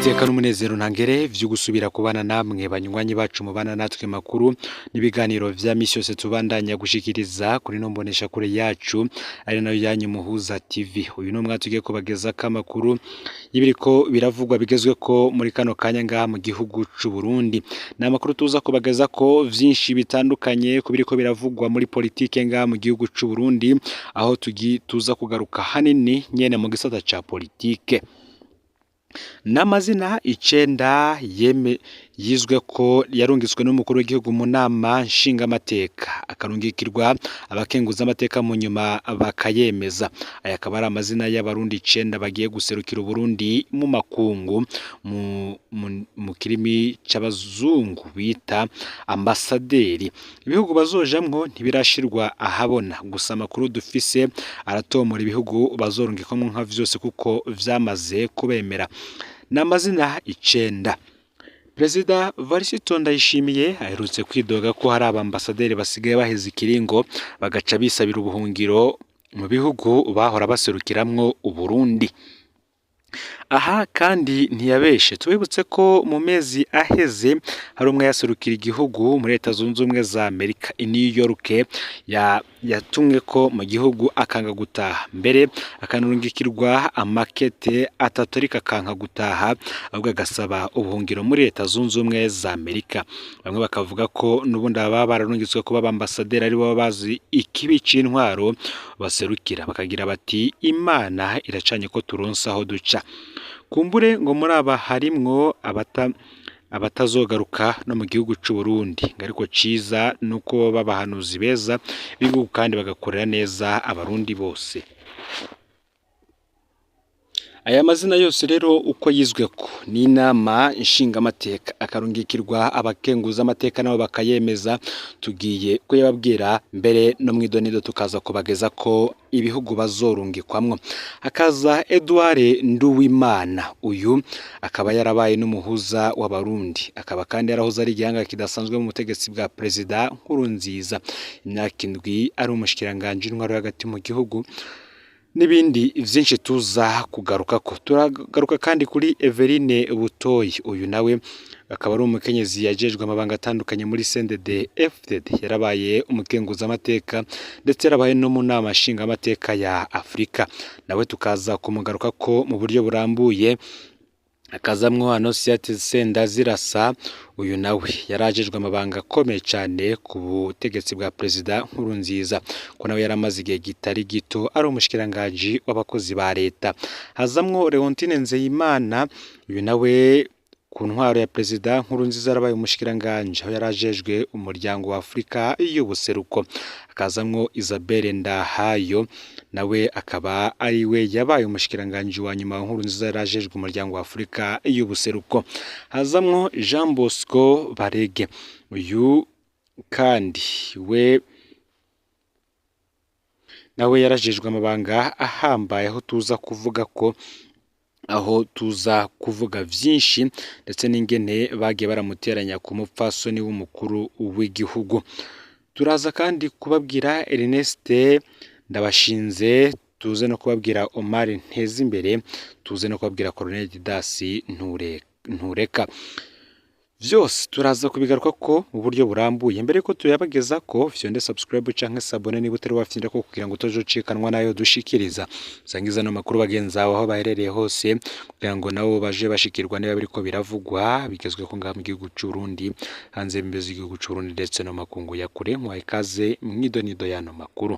N'iteka n'umunezero ntangere vyo gusubira kubana namwe banywanyi bacu mubana natwe makuru n'ibiganiro vya misi yose tubandanya gushikiriza kuri no mbonesha kure yacu ari nayo yanyu Muhuza TV. Uyu ni umwanya tugiye kubagezako amakuru y'ibiriko biravugwa bigezweko muri kano kanya ngaha mu gihugu c'u Burundi. Ni amakuru tuza kubagezako vyinshi bitandukanye ku biriko biravugwa muri politike ngaha mu gihugu c'u Burundi, aho tuza kugaruka hanini nyene mu gisata ca politike. N'amazina icenda yeme yizwe ko yarungitswe n'umukuru w'igihugu mu nama nshingamateka, akarungikirwa abakenguzamateka mu nyuma bakayemeza. Aya akaba ari amazina y'abarundi icenda bagiye guserukira Uburundi mu makungu mu kirimi c'abazungu bita ambasaderi. Ibihugu bazojamwo ntibirashirwa ahabona, gusa amakuru dufise aratomora ibihugu bazorungikwamwo nka vyose kuko vyamaze kubemera. Ni amazina icenda. Perezida Varisito Ndayishimiye aherutse kwidoga ko hari abambasaderi basigaye baheze ikiringo bagaca bisabira ubuhungiro mu bihugu bahora baserukiramwo Uburundi. Aha kandi ntiyabeshe, tubibutse ko mu mezi aheze hari umwe yaserukira igihugu muri Leta Zunze Ubumwe za Amerika i New York yatumwe ko mu gihugu akanga gutaha, mbere akanarungikirwa amakete atatu ariko akanka gutaha, ahubwo agasaba ubuhungiro muri Leta Zunze Ubumwe za Amerika. Bamwe bakavuga ko n'ubundi baba bararungitswe kuba abambasaderi ari bo bazi ikibi c'intwaro baserukira, bakagira bati Imana iracanye ko turonse aho duca. Kumbure ngo muri aba harimwo abatazogaruka no mu gihugu c'u Burundi, ariko ciza nuko baba abahanuzi beza b'igihugu kandi bagakorera neza abarundi bose. Aya mazina yose rero uko yizweko n'inama nshingamateka akarungikirwa abakenguzamateka nabo bakayemeza, tugiye kuyababwira mbere no mw'idonido tukaza kubageza ko ibihugu bazorungikwamwo. Hakaza Edouard Nduwimana, uyu akaba yarabaye n'umuhuza w'abarundi, akaba kandi yarahoze ari igihanga kidasanzwe mu butegetsi bwa Perezida Nkurunziza, imyaka indwi ari umushikiranganji w'intwaro hagati mu gihugu n'ibindi vyinshi tuza kugarukako. Turagaruka kandi kuri Everine Butoyi, uyu nawe akaba ari umukenyezi yajejwe amabanga atandukanye muri CNDD FDD, yarabaye umukenguzamateka ndetse yarabaye no mu nama nshingamateka ya Afurika, nawe tukaza kumugarukako mu buryo burambuye. Hakazamwo Anosiate Sendazirasa, uyu nawe yarajejwe amabanga akomeye cane ku butegetsi bwa Perezida Nkurunziza, ko nawe yaramaze igihe kitari gito ari umushikiranganji w'abakozi ba leta. Hazamwo Leontine Nzeyimana, uyu nawe ku ntwaro ya Perezida Nkurunziza yarabaye umushikiranganji aho yarajejwe umuryango wa Afurika y'ubuseruko. Hakazamwo Isabelle Ndahayo, nawe akaba ari we yabaye umushikiranganji wa nyuma wa Nkurunziza yarajejwe umuryango wa Afurika y'ubuseruko. Hazamwo Jean Bosco Barege, uyu kandi we nawe yarajejwe amabanga ahambaye aho tuza kuvuga ko aho tuza kuvuga vyinshi ndetse n'ingene bagiye baramuteranya ku mupfasoni w'umukuru w'igihugu. Turaza kandi kubabwira Ernest Ndabashinze, tuze no kubabwira Omar Ntezimbere, tuze no kubabwira Colonel Didas Ntureka. Vyose turaza kubigaruka ko mu buryo burambuye. Mbere ko tuyabageza ko fyonde subscribe canke s'abonner niba utari wafyonda ko kugira ngo utazocikanwa nayo dushikiriza. Usangiza no makuru bagenzi bawe aho baherereye hose kugira ngo nabo baje bashikirwa niba biriko biravugwa bigezweho ngaha mu gihugu c'u Burundi, hanze y'imbibe z'igihugu c'u Burundi ndetse no makungu ya kure. Muhaye ikaze mw'idonido y'ano makuru.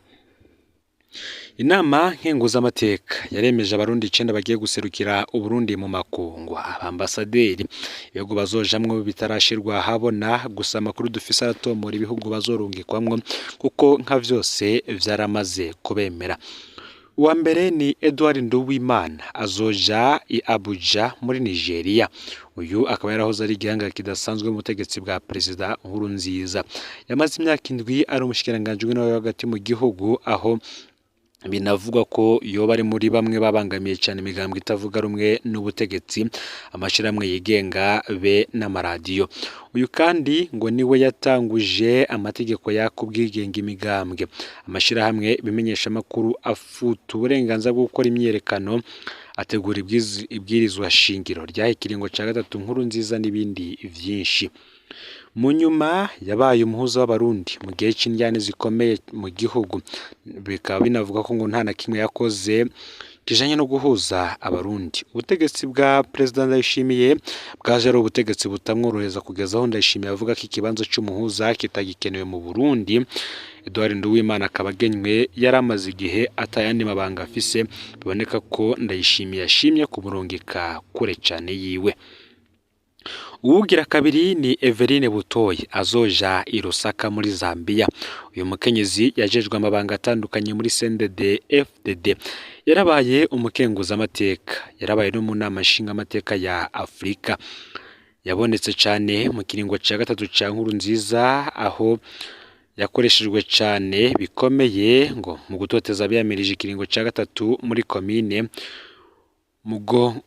Inama nkenguzamateka yaremeje abarundi icenda bagiye guserukira Uburundi mu makungu, abambasaderi. Ibihugu bazojamwo bitarashirwa ahabona, gusa amakuru dufise aratomora ibihugu bazorungikwamwo kuko nka vyose vyaramaze kubemera. Uwa mbere ni Edouard Nduwimana, azoja i Abuja muri Nigeria. Uyu akaba yarahoze ari igihanga kidasanzwe mu butegetsi bwa Perezida Nkurunziza. Yamaze imyaka indwi ari umushikiranganji w'intwaro yo hagati mu gihugu, aho binavugwa ko yoba ari muri bamwe babangamiye cyane imigambwe itavuga rumwe n'ubutegetsi, amashirahamwe yigenga be n'amaradiyo. Uyu kandi ngo niwe yatanguje amategeko yaka ubwigenge imigambwe, amashirahamwe bimenyeshamakuru afuta uburenganzira bwo gukora imyiyerekano, Ategura ibwirizwa shingiro ryaha ikiringo ca gatatu Nkurunziza n'ibindi vyinshi. Mu nyuma yabaye umuhuza w'abarundi mu gihe c'indyane zikomeye mu gihugu, bikaba binavuga ko ngo nta na kimwe yakoze kijanye no guhuza abarundi. Ubutegetsi bwa Perezida Ndayishimiye bwaje ari ubutegetsi butamworohereza kugeza aho Ndayishimiye avuga ko ikibanza c'umuhuza kitagikenewe mu Burundi. Edouard Nduwimana akaba agenywe yari amaze igihe atayandi mabanga afise, biboneka ko Ndayishimiye yashimye kumurungika kure cane yiwe. Uwugira kabiri ni Everine Butoyi azoja i Lusaka muri Zambia. Uyu mukenyezi yajejwe amabanga atandukanye muri CNDD FDD, yarabaye umukenguzamateka, yarabaye no mu nama nshingamateka ya Afurika. Yabonetse cane mu kiringo ca gatatu ca Nkurunziza, aho yakoreshejwe cane bikomeye ngo mu gutoteza abiyamirije ikiringo ca gatatu muri komine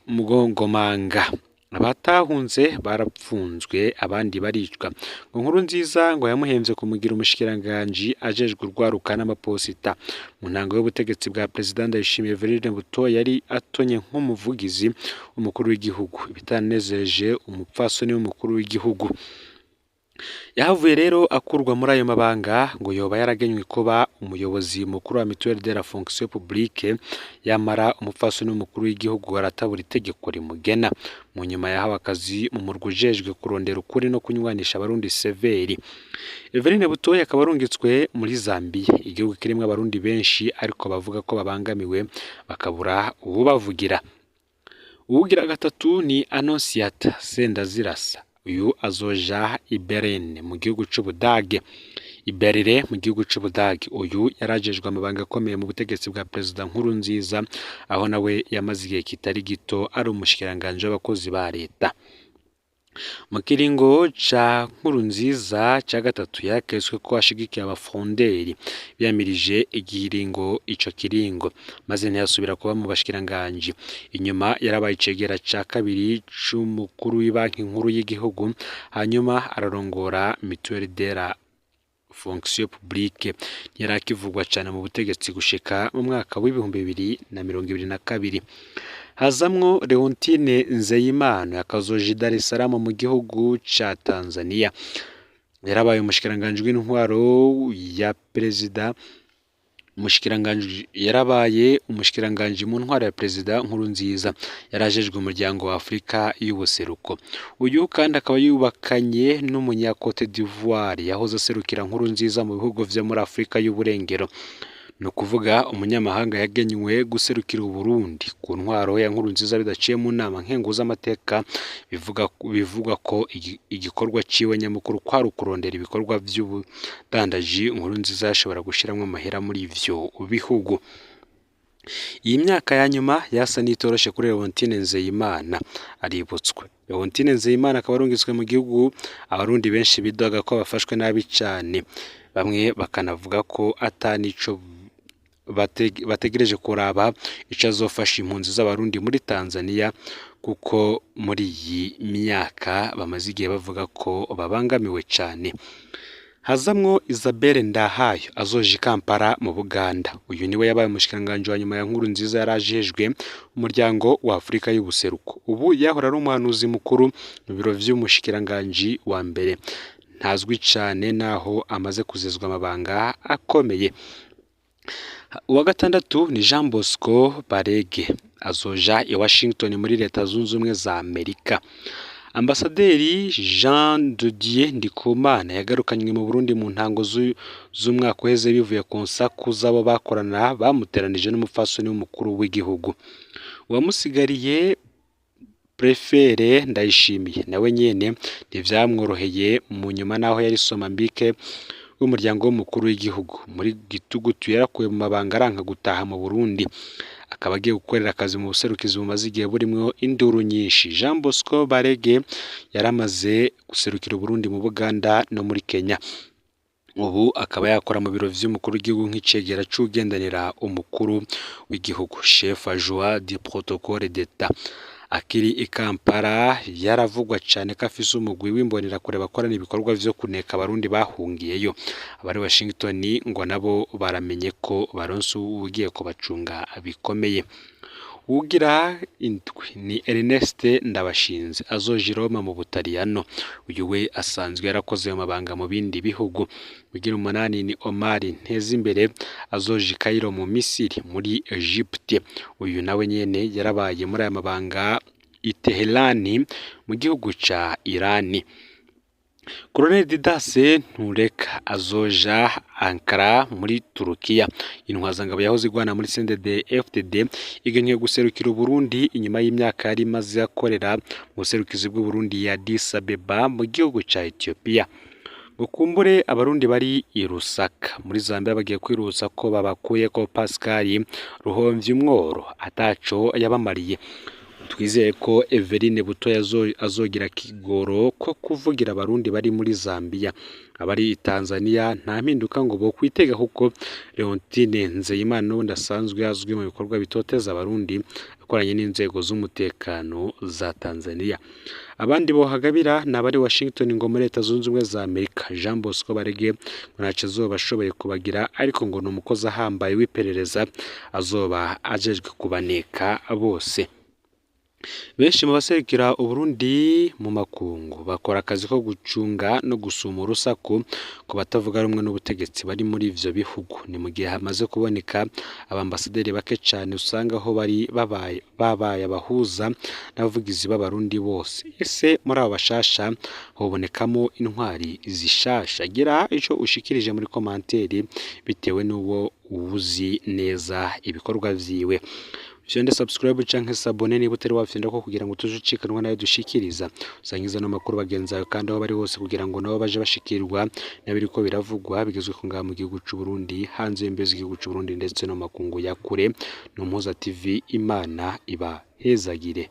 Mugongomanga. Abatahunze barapfunzwe abandi baricwa. Ngo Nkurunziza ngo yamuhemvye kumugira umushikiranganji ajejwe urwaruka n'amaposita. Mu ntango y'ubutegetsi bwa Perezida Ndayishimiye, Everine Butoyi yari atonye nk'umuvugizi w'umukuru w'igihugu, ibitanezereje umupfasoni w'umukuru w'igihugu. Yahavuye rero akurwa muri ayo mabanga, ngo yoba yaragenywe kuba umuyobozi mukuru wa Mutuelle de la Fonction Publique, yamara umupfasoni w'umukuru w'igihugu aratabura itegeko rimugena. Mu nyuma yahawe akazi mu murwi ujejwe kurondera ukuri no kunywanisha abarundi Severi. Everine Butoyi akaba arungitswe muri Zambia, igihugu kirimwo abarundi benshi ariko bavuga ko babangamiwe bakabura uwubavugira. Uwugira gatatu ni Annonciata Sendazirasa. Uyu azoja i Berlin mu gihugu c'Ubudage. I Berlin mu gihugu c'Ubudage. Uyu yarajejwe amabanga akomeye mu butegetsi bwa Perezida Nkurunziza, aho nawe yamaze igihe kitari gito ari umushikiranganji w'abakozi ba leta. Mu kiringo ca Nkurunziza ca gatatu yaketswe ko ashigikiye abafronderi biyamirije igiringo ico kiringo, maze ntiyasubira kuba mu bashikiranganji. Inyuma yarabaye icegera ca kabiri c'umukuru w'ibanki nkuru y'igihugu, hanyuma ararongora Mutuelle de la Fonction Publique. Ntiyarakivugwa cane mu butegetsi gushika mu mwaka w'2022. Hazamwo Leontine Nzeyimana akazoja i Dar es Salaam mu gihugu ca Tanzania. Yarabaye umushikiranganji w'intwaro ya Perezida umushikiranganji, yarabaye umushikiranganji mu ntwaro ya Perezida Nkurunziza, yarajejwe umuryango wa Afurika y'ubuseruko. Uyu kandi akaba yubakanye n'umunya Cote d'Ivoire yahoze aserukira Nkurunziza mu bihugu vyo muri Afurika y'uburengero. Ni ukuvuga umunyamahanga yagenywe guserukira Uburundi ku ntwaro ya Nkurunziza bidaciye mu nama nkenguzamateka, bivugwa ko igikorwa ciwe nyamukuru kwari ukurondera ibikorwa vy'ubudandaji Nkurunziza yashobora gushiramwo amahera muri ivyo bihugu. Iyi myaka ya nyuma yasa n'itoroshe kuri Leontine Nzeyimana, aributswe. Leontine Nzeyimana akaba arungitswe mu gihugu abarundi benshi bidoga ko bafashwe nabi cane, bamwe bakanavuga ko ata nico bategereje kuraba ico azofasha impunzi z'abarundi muri Tanzania, kuko muri iyi myaka bamaze igihe bavuga ko babangamiwe cane. Hazamwo Isabelle Ndahayo azoja i Kampala mu Buganda. Uyu niwe yabaye umushikiranganji wa nyuma ya Nkurunziza yarajejwe umuryango wa Afurika y'ubuseruko. Ubu yahora ari umuhanuzi mukuru mu biro vy'umushikiranganji wa mbere. Ntazwi cane naho amaze kuzezwa amabanga akomeye. Uwa gatandatu ni Jean Bosco Barege azoja i Washington muri Leta Zunze Ubumwe za Amerika. Ambasaderi Jean de Dieu Ndikumana yagarukanywe mu Burundi mu ntango z'umwaka uheze bivuye ku nsaku z'abo bakorana bamuteranije n'umupfasoni w'umukuru w'igihugu. Uwamusigariye Prefere Ndayishimiye nawe nyene ntivyamworoheye mu nyuma naho yari Somambike w'umuryango w'umukuru w'igihugu. Muri gitugutu yarakuwe mu mabanga aranka gutaha mu Burundi, akaba agiye gukorera akazi mu buserukizi bumaze igihe burimwo induru nyinshi. Jean Bosco Barege yaramaze guserukira Uburundi mu Buganda no muri Kenya. Ubu akaba yakora mu biro vy'umukuru w'igihugu nk'icegera c'uwugendanira umukuru w'igihugu, chef adjoint du protocole d'Etat. Akiri i Kampala yaravugwa cane ko afise umugwi w'imbonerakure bakorana ibikorwa vyo kuneka abarundi bahungiyeyo. Abari Washington ngo nabo baramenye ko baronse uwugiye kubacunga bikomeye. Uwugira indwi ni Ernest Ndabashinze azoja i Roma mu Butaliyano, uyu we asanzwe yarakoze ayo mabanga mu bindi bihugu. Uwugira umunani ni Omar Ntezimbere azoja i Cairo mu Misiri muri Egypte, uyu nawe nyene yarabaye muri aya mabanga i Teherani mu gihugu ca Irani. Colonel Didas Ntureka azoja Ankara muri Turukiya. Intwazangabo yahoze igwana muri CNDD-FDD igenewe guserukira Uburundi inyuma y'imyaka yari imaze akorera mu buserukizi bw'Uburundi ya Addis Abeba mu gihugu ca Ethiopia. Ngo kumbure abarundi bari i Lusaka muri Zambia bagiye kwirutsa ko babakuyeko Pascal Ruhomvyumworo ataco yabamariye. Twizeye ko Everine Butoyi azogira akigoro ko kuvugira abarundi bari muri Zambia. Abari i Tanzania nta mpinduka ngo bokwitega kuko Leontine Nzeyimana n'ubundi asanzwe azwi mu bikorwa bitoteza abarundi akoranye n'inzego z'umutekano za Tanzania. Abandi bohagabira ni abari Washington ngo muri Leta Zunze Ubumwe za Amerika. Jean Bosco Barege ngo ntaco azoba ashoboye kubagira ariko ngo ni umukozi ahambaye w'iperereza azoba ajejwe kubaneka bose. Benshi mu baserukira Uburundi mu makungu bakora akazi ko gucunga no gusuma urusaku ku batavuga rumwe n'ubutegetsi bari muri ivyo bihugu. Ni mu gihe hamaze kuboneka abambasaderi bake cane usanga aho bari babaye abahuza n'abavugizi b'abarundi bose. Ese muri abo bashasha hobonekamo intwari zishasha? Gira ico ushikirije muri komanteri bitewe n'uwo uwuzi neza ibikorwa vyiwe. Fyonde subscribe canke s'abonner niba utari wafyondako kugira ngo tuje ucikanwa nayo dushikiriza. Usangiza no makuru bagenzi bawe kandi aho bari hose kugira ngo nabo baje bashikirwa n'ibiriko biravugwa bigezwe ngaha mu gihugu c'u Burundi, hanze y'imbibe z'igihugu c'u Burundi ndetse no makungu ya kure. Ni Umuhuza TV, Imana ibahezagire.